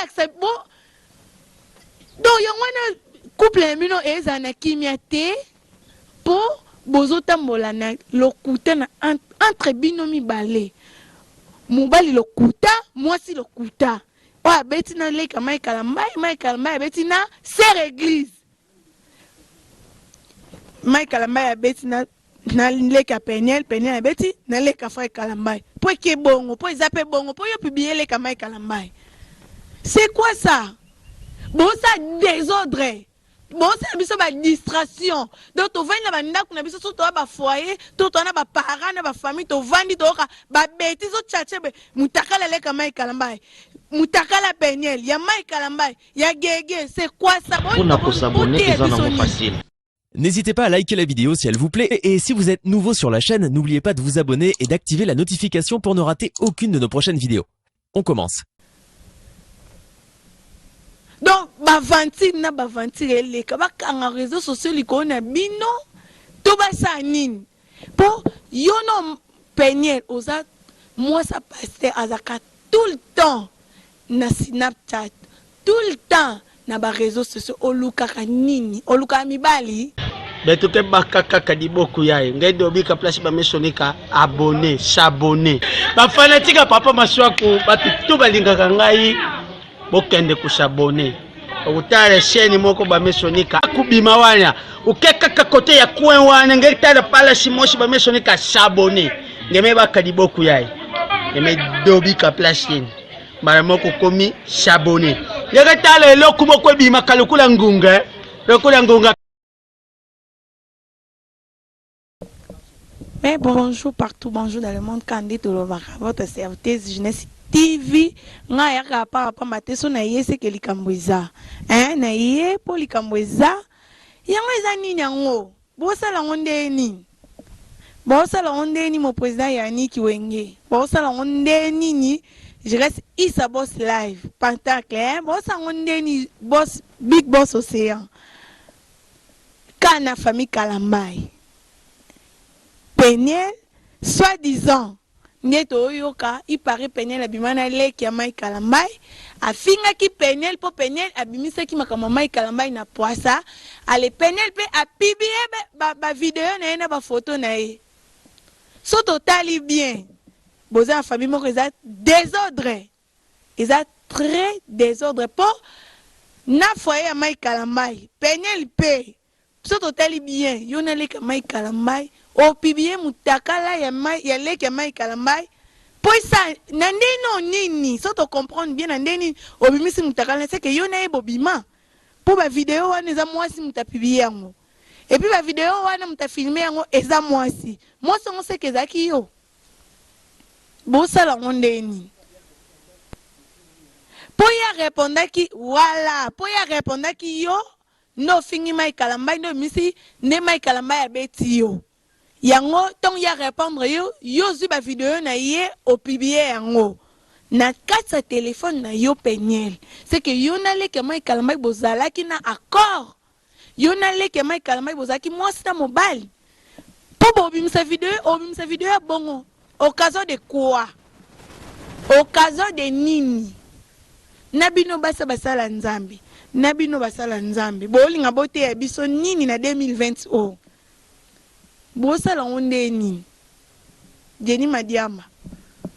Bolakisa bo donc yango wana couple na bino ezala na kimia te po bozotambola na lokuta na entre bino mibale, mobali lokuta, mwasi lokuta. Oyo abeti na leki ya Mike Kalambay, Mike Kalambay abeti na sœur eglise. Mike Kalambay abeti na na leki ya Peniel, Peniel abeti na leki ya frère Kalambay. Po eke bongo, po eza pe bongo, po yo publier leki ya Mike Kalambay. C'est quoi ça? Bosa désordre. Bosala biso ba distraction. Donc tovandi na ba ndaku na biso so toa ba foyer, to toa na ba parents na ba famille tovandi toyoka ba bêtises o tchatche be mutakala leka Mike Kalambay. Mutakala Peniel ya Mike Kalambay ya Gege, c'est quoi ça? Pona ko s'abonner eza nango facile. N'hésitez pas à liker la vidéo si elle vous plaît et si vous êtes nouveau sur la chaîne, n'oubliez pas de vous abonner et d'activer la notification pour ne rater aucune de nos prochaines vidéos. On commence. Donc ba aventure na ba aventure eleka bakanga réseaux sociaux likolo na bino to basala nini po yo no Peniel oza mwasi ya pasteur azalaka tout le temps na Snapchat tout le temps na ba reseaux sociaux olukaka nini olukaka mibali? Beto ke baka kaka liboku yaye ngai dobika place ba mesonika abonné s'abonner ba fanatique ya papa masuaku bato tout balingaka ngai bokende ko s'abonner okotala chaîne moko ba mesonika akobima wana oke kaka kote ya coin wana ngai tala palasi mosi ba mesonika s'abonner ngeme baka liboku yaye ngeme dobika place yeni mbala moko okomi s'abonner yaka tala eloko moko ebimaka lokola ngunga eh. lokola ngunga. Mais bonjour partout, bonjour dans le monde, Kandi tolobaka, votre serviteuse Jeunesse TV, nga yaka pa pamba te so na ye seke likambo eza. Hein, na ye po likambo eza. Yango eza nini yango? Bosala yango nde nini? Bosala yango nde nini mon président Yannick Wenge? Bosala yango nde nini? Je reste Issa Boss Live, Pentacle, hein? Bosala yango nde nini Boss Big Boss Océan. Kana famille Kalambay. Peniel soit disant nde toyoka il parait Peniel abima na leki ya Mike Kalambay afingaki Peniel po Peniel abimisaki makambo ya Mike Kalambay na pwasa ale Peniel pe a publier ba, ba video na ye na ba photo na ye so totali bien boza na famille moko eza desordre eza très desordre po na foyer ya Mike Kalambay Peniel pe Soki totali bien yo na leki ya Mike Kalambay o publier mutakala ya ya leki ya Mike Kalambay po esa na ndenge no nini soki to comprendre bien na ndenge nini obimisi mutakala na seke yo na ye bobima po ba video wana eza mwasi mutu a publier yango et puis ba video wana mutu a filmer yango eza mwasi mwasi yango seke ezalaki yo bosala yango ndenge nini po ye a repondaki wala po ye a repondaki yo Nde ofingi Mike Kalambay nde obimisi nde Mike Kalambay abeti yo yango tango ye a repondre yo yo ozui ba video na ye o publier yango na kati ya telephone na yo Penielle c'est que yo na leki ya Mike Kalambay bozalaki na accord yo na leki ya Mike Kalambay bozalaki mwasi na mobali po bobimisa video obimisa video ya bongo Occasion de quoi? Occasion de nini? Na bino basi ya basala nzambe, na bino basala nzambe, bolinga boteya biso nini na 2020 oyo? Bosala ngo nde nini? Jenny Madiama,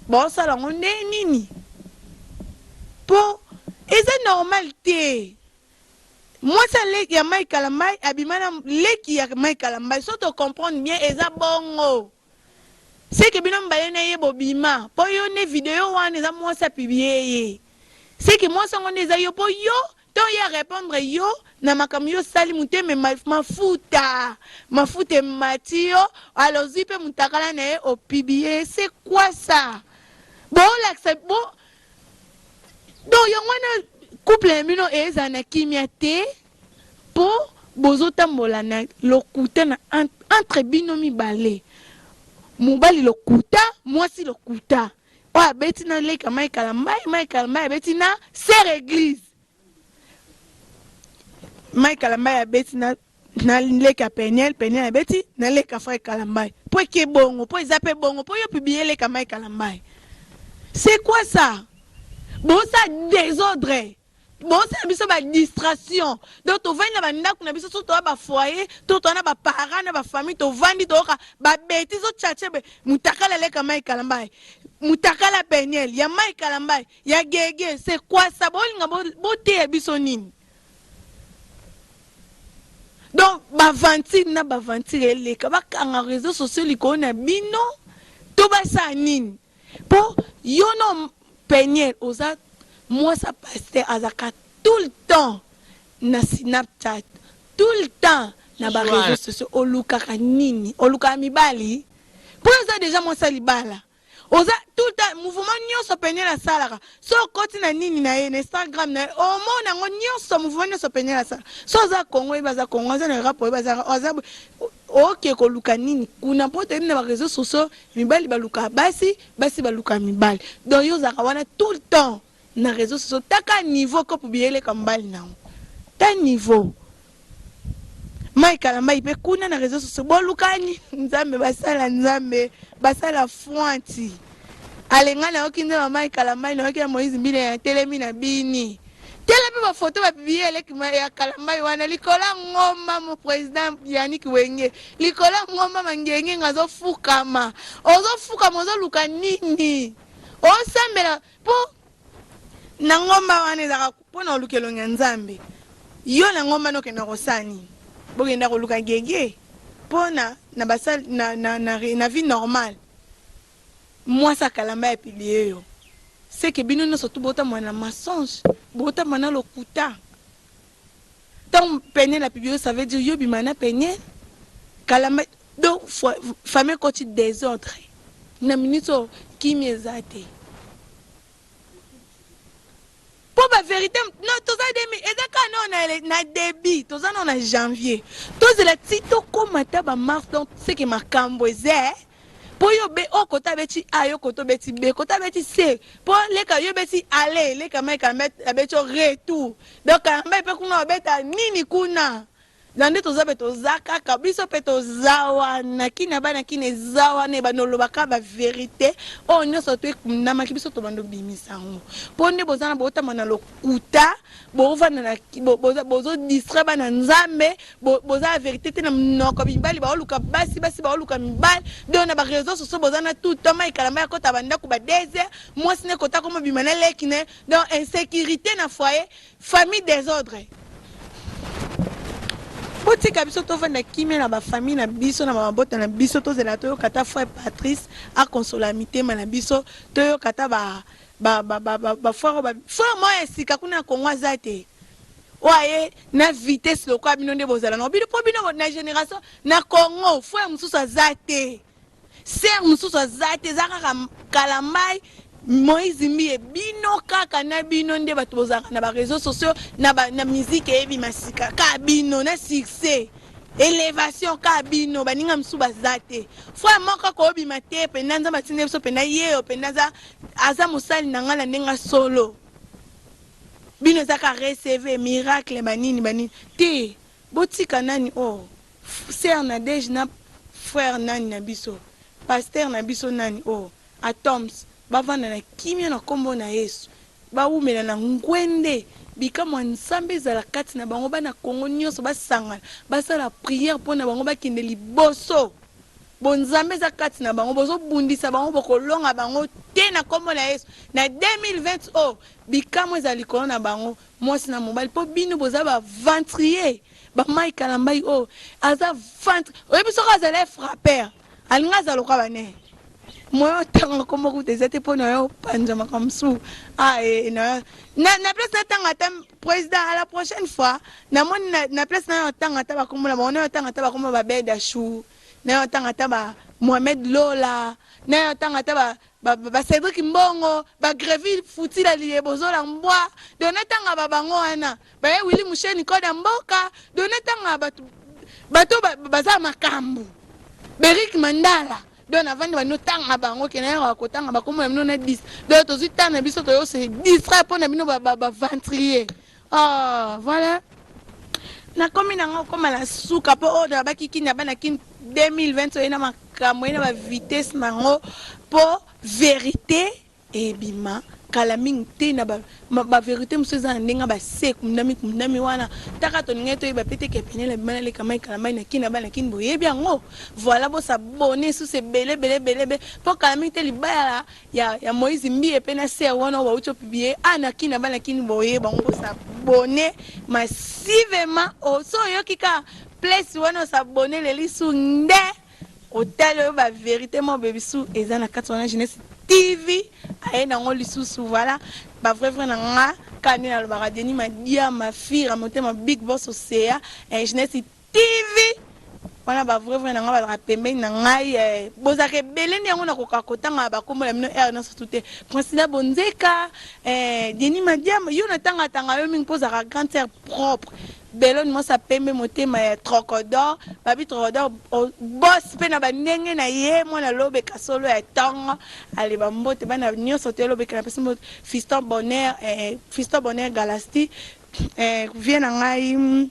bosala ngo nde nini? Po eza normal te. Mwasi ya leki ya Mike Kalambay abima na leki ya Mike Kalambay. So to comprendre bien eza bongo. Seke bino mibale na ye bobima po yo nde video wana eza mwasi a publie ye seke mwasi yango nde eza yo po yo tango ye a repondre yo na makambo yo osali motema mafuta mafuta emati yo alors ozui pe mutakala na ye o publie c'est quoi ça bolakisa bo donc yango wana couple na bino ezala na kimia te Po bozo tambola na lokuta na entre bino mibale mobali lokuta mwasi lokuta oyo abeti na leki ya Mike Kalambay Mike Kalambay abeti na sœur eglise Mike Kalambay abeti na na leki ya Peniel Peniel abeti na leki ya frère Kalambay po eke bongo po eza pe bongo po yo publier leki ya Mike Kalambay c'est quoi ça? Bosala desordre. Bosala biso ba distraction. Donc tovandi na ba ndaku na biso so toa ba foyer to toa na ba parents na ba famille tovandi toyoka ba betises o tchatche be mutakala leka Mike Kalambay mutakala Peniel ya Mike Kalambay ya Gege c'est quoi ça bolinga boteya biso nini? Donc ba aventure na ba aventure eleka bakanga réseaux sociaux likolo na bino to basala nini? Po yo no peniel oza mwasi ya pasteur azalaka tout le temps na snapchat tout le temps na ba reseaux sociaux olukaka nini olukaka mibali po yo oza dejà mwasi ya libala oza tout le temps mouvement nionso peniel asalaka soki okoti na nini na ye na instagram na ye omona yango nionso mouvement nionso peniel asalaka soki aza congo oyeba aza congo aza na europe oyeba aza aza oke koluka nini kuna po toyebi na ba reseaux sociaux Mibali balukaka basi, basi balukaka mibali. Donc yo ozalaka wana tout le temps na reseaux sociaux taka niveau kopo biyeleka mobali na yo. Ta niveau. Mike Kalambayi pe kuna na reseaux sociaux bolukani Nzambe basala Nzambe basala fuanti. Ale nga nayoki nzembo ya Mike Kalambayi nayoki ya Moïse Mbile ya telemi na bini. Tala pe ba photo ba publie eleki ya Kalambayi wana likolo ya ngomba mon president Yannick Wenge likolo ya ngomba mangengenga azo fukama ozo fukama ozo luka nini osambela po na ngomba wana ezalaka pona oluka elongi ya Nzambe yo na ngomba na okenda kosala nini bokenda koluka gege po na na basali na, na, na, na vie normale Mwasi ya kalambay a publie yo ce que bino nionso tout botambola na mensonge botambola na lokuta tango peniel a publie yo ça veut dire yo obima na peniel kalambay donc famille ekoti desordre na minute oyo kimia eza te. Po ba verite non toza demi eza kaka nao na, na debut toza nao na janvier tozela ti tokoma ata ba mars donc seke makambo eza po yo be oyo kota abeti a yo kota obeti b kota abeti c po leka yo obeti aller leka mike abeti yo retour donc kalambay pe kuna obeta nini kuna Na nde toza pe toza kaka biso pe toza wana kin ya bana kin eza wana ebanda oloba kaka ba verite oyo nionso to ekundamaki biso tobanda obimisa yango po nde boza na botama na lokuta bovanda na bozo distraire bana nzambe boza na verite te na monoko mibali baoluka basi basi baoluka mibali donc na ba reseaux sociaux boza na tout temps Mike Kalambay akota ba ndaku ba deux heures mwasi ne kota akoma obima na leki ne donc insecurite na foyer Famille desordre. Botika biso tovanda kimia na ba famille na biso na ba mabota na biso tozela toyoka ata frère Patrice a consola mitema na biso toyoka ata ba ba ba ba ba, ba frère ba frère moko ya sika kuna na Congo aza te oyo aye na vitesse lokola bino nde bozala na bino po bino na generation na Congo frère mosusu aza te. Sœur mususu aza te eza kaka kalambay Moïse mbiye bino kaka na bino nde batu bozalaka na ba reseaux sociaux na ba na musique ebima sika kaka bino na succès elevation kaka bino baninga mususu baza te frère moko akobima te penda nzambe atindi biso penda yeyo penda aza aza mosali na ngai na ndenge ya solo bino eza kaka recevez miracle banini banini te botika nani oyo Sœur Nadège na frère nani na biso pasteur na biso nani oyo Athoms bavanda na kimia na kombo na yesu bawumela na ngwende bikamwa nzambe ezala kati na bango bana congo nionso basangana basala prière pona bango bakende liboso bonzambe eza kati na bango bozobundisa bango bokolonga bango te na kombo na yesu na 2020 oyo bikamwa ezala likolo na bango mwasi na mobali po bino boza ba ventrier Ba Mike Kalambay oyo aza ventre oyebi soki azali frappeur alingi azala lokola ba nene moyen otanga kombo kutu eza te mpo na yo panza makambo mosusu ah, eh, na, na, na place natanga ata président à la prochaine fois namoni na, na place nayo otanga ata bakombo na bango nayo otanga ata bakombo ba Beda Chou nayo otanga ata ba Mohamed Lola nayo otanga ata ba ba, ba Cedric Mbongo ba Greville Futila Liye Bozola Mbwa donc natanga ba bango wana Baye Willy Musheni code ya mboka donc natanga bato bato baza makambo Beric Mandala donc navandi bandi otanga bango ke nayaka kotanga bakombo na bino na 10 donc tozwi temps na biso toyo se distraire mpo na bino baventrier oh, voilà nakomi nango okoma na suka mpo oyo nabaki kini ya bana kini 2020 oye na makambo ye na bavitesse nango mpo verité ebima. Kala mingi te na ba ba verite mosusu eza na ndenge ya ba se kundami kundami wana taka tolingaki toyeba pe te ke Penielle abima na leka Mike Kalambay na kin na bana kin boyebi yango voilà bo s'abonner susu ebele ebele ebele ebele po kala mingi te libaya ya ya Moïse Mbiye pe na sœur wana oyo bawuti ko publier ah na kin na bana kin boyeba yango bo s'abonner massivement so oyoki kaka place wana o s'abonner leli su nde otali oyo ba verite moko boye bisu eza na kati wana. Jeunesse TV aye nango lisusu. Voilà, ba vrai vrai na nga kaka nde nalobaka, Denis Madiama Fira motema, Big Boss Océa, Jeunesse TV wana, ba vrai vrai na nga bazalaka pembeni na ngai. Bozalaka ebele nde yango nakoka kotanga bakombo na bino aire nyonso tu te. Président Bonzeka, Denis Madiama, yo natangatanga yo mingi mpo ozalaka grande sœur propre. Beloni mwasi pembe, motema ya Trocodor, babi Trocodor boss mpe na bandenge na ye, mwana lobeka solo ya ntongo. Ale, bambote bana nyonso te olobeka na pesi mbote. Fiston Bonheur, Fiston Bonheur Galasti, vie na ngai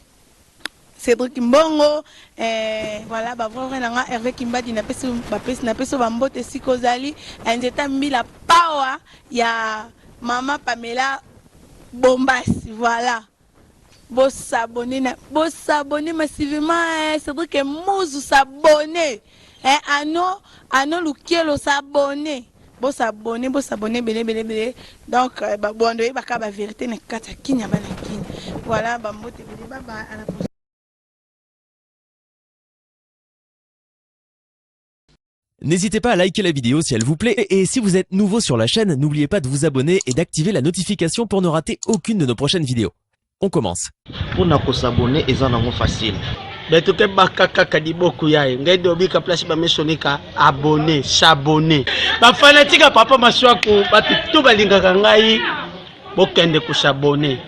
Cédric Mbongo, voilà, ba vrai vrai na nga Hervé Kimbadi, napesi bapesi, napesi bambote esika ozali. Nzeta mbila pawa ya mama Pamela Bombasi. Voilà, bos'abonner na bos'abonner massivement, eh, Cédric Muzu s'abonner, eh, ano ano Lukielo s'abonner, bos'abonner, bos'abonner ebele ebele ebele. Donc bondo oyebaka ba vérité na kati ya kini ya bana kini. Voilà, bambote ebele, baba, à la prochaine. N'hésitez pas à liker la vidéo si elle vous plaît et si vous êtes nouveau sur la chaîne, n'oubliez pas de vous abonner et d'activer la notification pour ne rater aucune de nos prochaines vidéos. On commence. Mpona kos'abonner eza nango facile. Betuke baka kaka liboku ya ye ngai dobika place bamesonika abonné s'abonner. Ba fanatique ya papa Maswaku, bato tu balingaka ngai, bokende kos'abonner,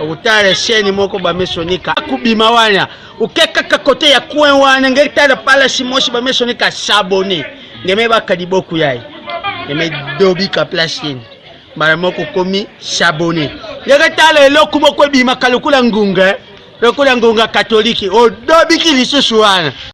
okotala chaîne moko bamesonika akubima wana, oke kaka kote ya coin wana, ngai tala palasi mosi bamesonika s'abonner, ngeme baka liboku ya ye, ngeme dobika place yeni, mbala moko okomi s'abonner. Ndenge tala eloko moko ebimaka lokola ngunga, lokola ngonga katolike, odobiki lisusu wana.